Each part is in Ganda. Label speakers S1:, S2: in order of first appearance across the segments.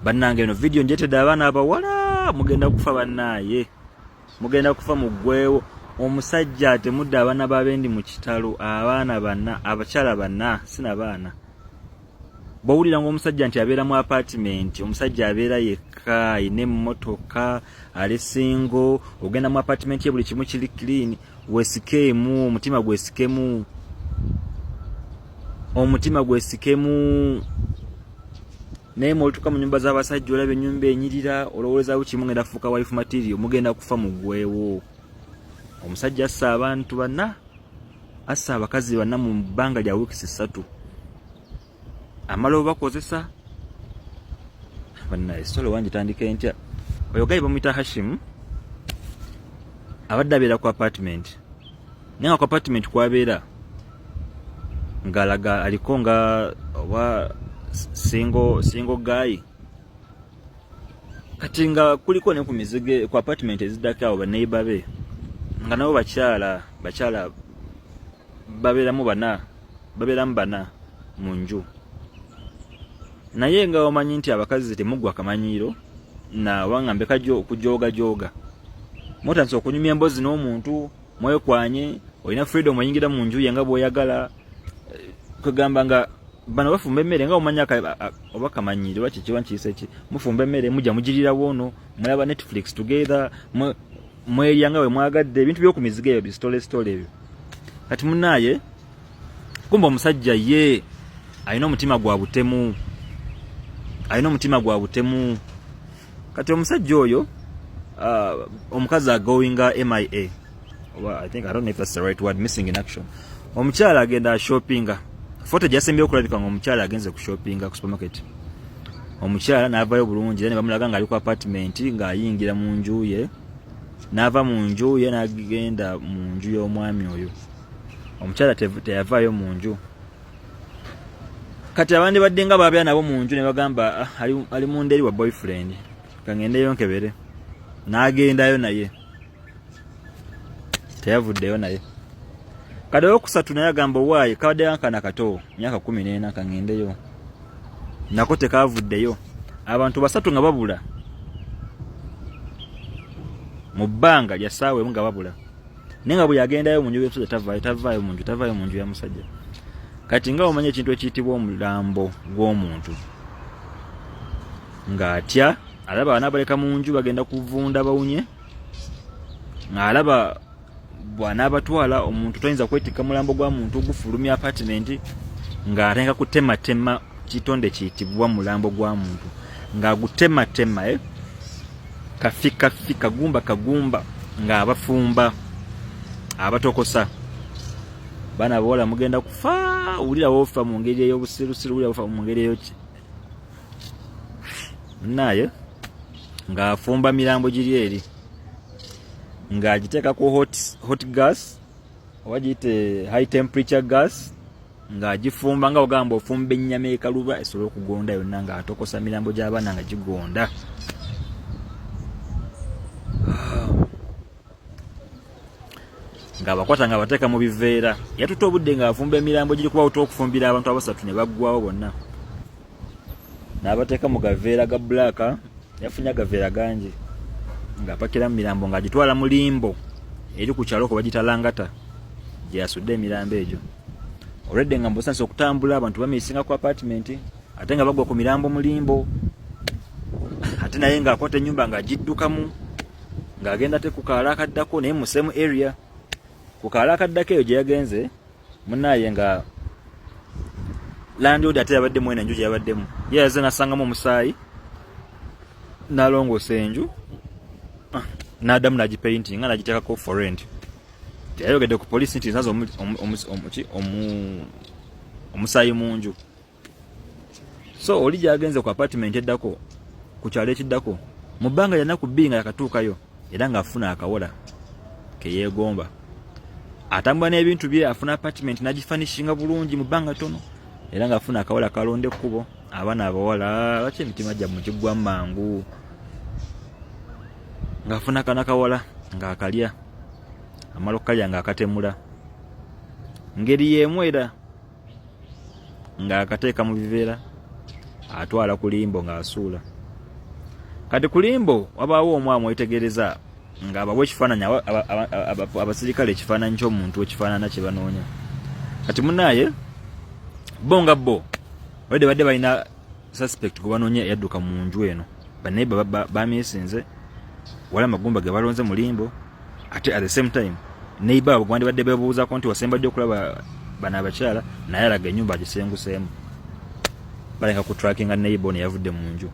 S1: Bannange, eno vidiyo njetedde abaana abawala. Mugenda kufa bannaaye, mugenda kufa muggwewo. Omusajja atemudde abaana babendi mu kitalo, abaana bana, abakyala bana, sina baana. Bwowulira nga omusajja nti abeera mu apartment, omusajja abeera yekka, ayina emmotoka, ali single, ogenda mu apartment ye buli kimu kiri clean, wesikeemu omutima, gwesikemu omutima, gwesikemu. Naye mwolituka mu nyumba z'abasajja, olaba ennyumba enyirira, olowoozawo kimu, ngenda kufuuka wife material. Mugenda kufa muggwewo. Omusajja assa abantu banna, assa abakazi banna mu bbanga lya wiikisi 3, amala obakozesa. Bannaye, story wange tandika entya? Oyo guy bamuyita Hashim, abadde abeera ku apartment, naye nga ku apartment kwabeera ng'alaga aliko nga oba single guy. Kati nga kuliko ne ku mizigo ku apartment eziddako awo, baneighbor be nga nabo bakyala, bakyala babeeramu bana, babeeramu bana mu nju. Naye nga omanyi nti abakazi temuggwa kamanyiiro, nawanga mbeka kujooga mutandise okunyumya emboozi n'omuntu, mwekwanye, olina freedom, oyingira mu nju ye nga bw'oyagala. Kwegamba nga bano bafumba emmere, nga omanyi oba kamanyiiro oba kikiba nkiyise ki, mufumba emmere, mujja mugirirawo ono, mulaba Netflix together, mwerya nga bwe mwagadde, ebintu by'oku mizigo ebyo, bisitole sitole ebyo. Kati munaaye, kumba omusajja ye alina omutima gwa butemu, alina omutima gwa butemu. Kati omusajja oyo, omukazi agoinga MIA, oba I think, I don't know if that's the right word, missing in action. Omukyala agenda ashoppinga, footage yasembyeyo okulabika nga omukyala agenze ku shoppinga ku supermarket. Omukyala n'avaayo bulungi, era ne bamulaga ng'ali ku apartment ng'ayingira mu nju ye, n'ava mu nju ye n'agenda mu nju y'omwami oyo. Omukyala teyavaayo mu nju. Kati abandi badde nga babeera nabo mu nju ne bagamba, "Ah, ali munda eri wa boyfriend, kangendeyo nkebere." N'agendayo naye teyavuddeyo naye. Kati owokusatu naye agamba, owaaye kabadde akaana kato, myaka 14, kangendeyo. Nako tekavuddeyo. Abantu basatu nga babula mu bbanga lya ssaawa emu, nga babula. Naye nga bwe yagendayo mu nju y'omusajja tavaayo, tavaayo mu nju, tavaayo mu nju ya musajja. Kati nga omanyi ekintu ekiyitibwa omulambo gw'omuntu, ng'atya, alaba anaabaleka mu nju bagenda kuvunda bawunye, ng'alaba bw'anaabatwala omuntu toyinza kwetikka mulambo gwa muntu gufulumya apartment, ng'atenga kutematema kitonde kiyitibwa mulambo gwa muntu, ng'agutematema, eh? Kafi kafi, kagumba kagumba, ng'abafumba, abatokosa. Baana bawala, mugenda kufa. Wulira wofa mu ngeri ey'obusirusiru, wulira wofa mu ngeri eyoki naye ng'afumba mirambo giri eri, ng'agiteeka ku hot gas, oba giyite high temperature gas, ng'agifumba nga ogamba ofumba ennyama ekaluba esobole okugonda yonna, ng'atokosa mirambo gy'abaana nga gigonda, ng'abakwata nga abateeka mu biveera. Yatutte obudde ng'afumba emirambo giri kuba okufumbira abantu abasatu ne baggwawo bonna, n'abateeka mu gaveera ga black. Yafunye agaveera gangi ng'apakira mu mirambo, ng'agitwala mu limbo eri ku kyalo kwe bagita Langata gye yasudde emirambo egyo. Olwedde nga mbusansi okutambula, abantu bamisinga ku apartment, ate nga bagwa ku mirambo mu limbo. Ate naye ng'akwata ennyumba ng'agiddukamu, ng'agenda ate ku kaalo akaddako, naye mu same area. Ku kaalo akaddako eyo gye yagenze, munaaye, nga landlord ate yabaddemu eno enju gye yabaddemu, ye yaze n'asangamu omusaayi, n'alongoosa enju, n'addamu n'agipaintinga, n'agiteekako for rent. Teyayogedde ku poliisi nti nsanze omusaayi mu nju. So oli gyagenze ku apartment eddako ku kyalo ekiddako, mu bbanga lya nnaku 2 nga yakatuukayo, era ng'afuna akawala keyeegomba, atambula n'ebintu bye, afuna apartment n'agifurnishinga bulungi mu bbanga ttono, era ng'afuna akawala kalonda ekkubo. Abaana abawala, lwaki emitima gyammwe giggwamu mangu? Ng'afuna kana kawala ng'akalya, amala okukalya ng'akatemula ngeri y'emu, era ng'akateeka mu biveera, atwala ku limbo ng'asuula. Kati ku limbo wabaawo omu amwetegereza nga abawa ekifaananyi, abasirikale ekifaananyi ky'omuntu ekifaanana kye banoonya. Kati munaaye bo nga bo badde badde balina suspect gwe banoonya eyadduka mu nju eno. Baneiba bamisinze wala amagumba ge balonze mu limbo, ate at the same time neiba abo gwandibadde bebuuzako nti wasembadde okulaba bano abakyala, naye alaga ennyumba agisenguseemu. Baleka ku trackinga neiba ono yavudde mu nju.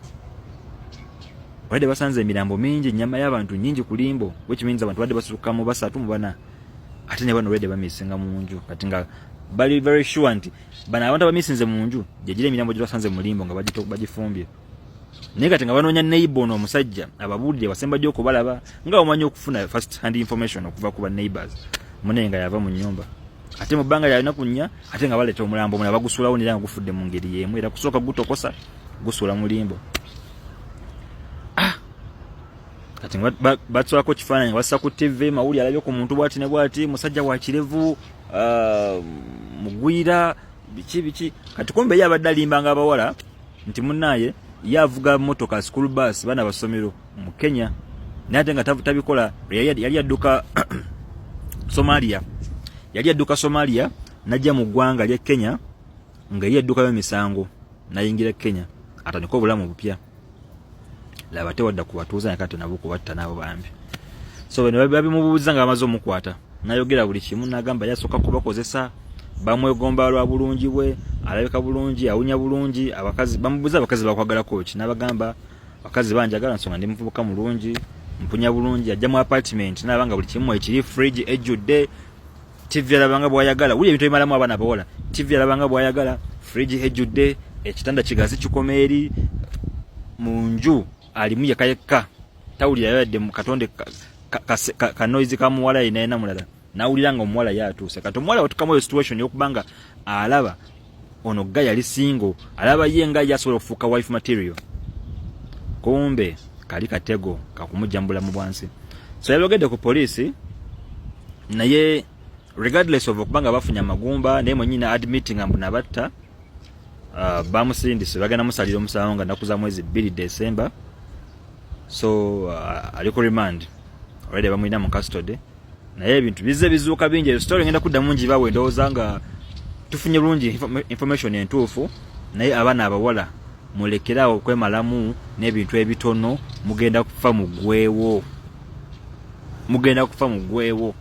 S1: Badde basanze emirambo mingi, ennyama y'abantu nyingi ku limbo, which means abantu badde basukka mu basatu, mu bana, ate ne bano badde bamisinga mu nju. Kati nga bali very sure nti bano abantu abamisinze mu nju gyegira emirambo gye basanze mu limbo nga bagifumbye. Naye kati nga banoonya neighbor ono omusajja ababuulire wasemba jjo okubalaba, nga omanyi okufuna first hand information okuva ku ba neighbors. Munaye nga yava mu nnyumba ate mu bbanga lya lunaku 4, ate nga baleeta omulambo omulala bagusuulawo nera nga gufudde mu ngeri y'emu, era kusooka gutokosa gusuula mu limbo. Ah! Kati nga batwalako kifaananyi nga bassa ku TV mawuli, alabye ku muntu bwati ne bwati, musajja wa kirevu, mugwira, biki biki. Kati kumbe ye abadde alimbanga abawala nti munaaye ye avuga motoka school bus, baana basomero mu Kenya, naye ate nga tabikola. Yali yadduka Somalia, yali yadduka Somalia najja mu ggwanga lya Kenya, nga yali yaddukayo emisango nayingira Kenya atandike obulamu bupya. Laba tewadda ku batuuze nakati nabo kubatta nabo bambi. So bano babimubuuza nga bamaze omukwata, nayogera buli kimu, nagamba yasooka kubakozesa, bamwegomba lwa bulungi bwe, alabika bulungi, awunya bulungi. Abakazi bamubuuza, abakazi bakwagalako ki? Nabagamba, abakazi banjagala nsonga ndi muvubuka mulungi, mpunya bulungi. Ajja mu apartment nalaba nga buli kimu ekiri, fridge ejjudde, TV alabanga bwayagala, wuli ebintu ebimalamu abaana abawala, TV alabanga bwayagala, fridge ejjudde, ekitanda kigazi kikoma eri mu nju, alimu yekka yekka, tawulira yadde mu katonde kanoizi ka muwala yena yena mulala. Nawulira nga omuwala ye atuuse. Kati omuwala watukamu eyo situation yokuba nga alaba ono ga yali single, alaba ye nga ye asobola okufuuka wife material, kumbe kali katego kakumujja mu bulamu bwansi. So yabogedde ku poliisi, naye regardless of okuba nga bafunye amagumba, naye mwenyini admitting mbu nabatta, bamusindise, bagenda musalira omusango nga nnaku za mwezi 2 December. So ali ku remand already, bamulina mu custody, naye ebintu bizze bizuuka bingi. Eyo story ngenda kuddamu ngibawe, ndowooza nga tufunye bulungi information entuufu. Naye abaana abawala, mulekeraawo okwemalamu n'ebintu ebitono, mugenda kufa mugwewo, mugenda kufa mugwewo.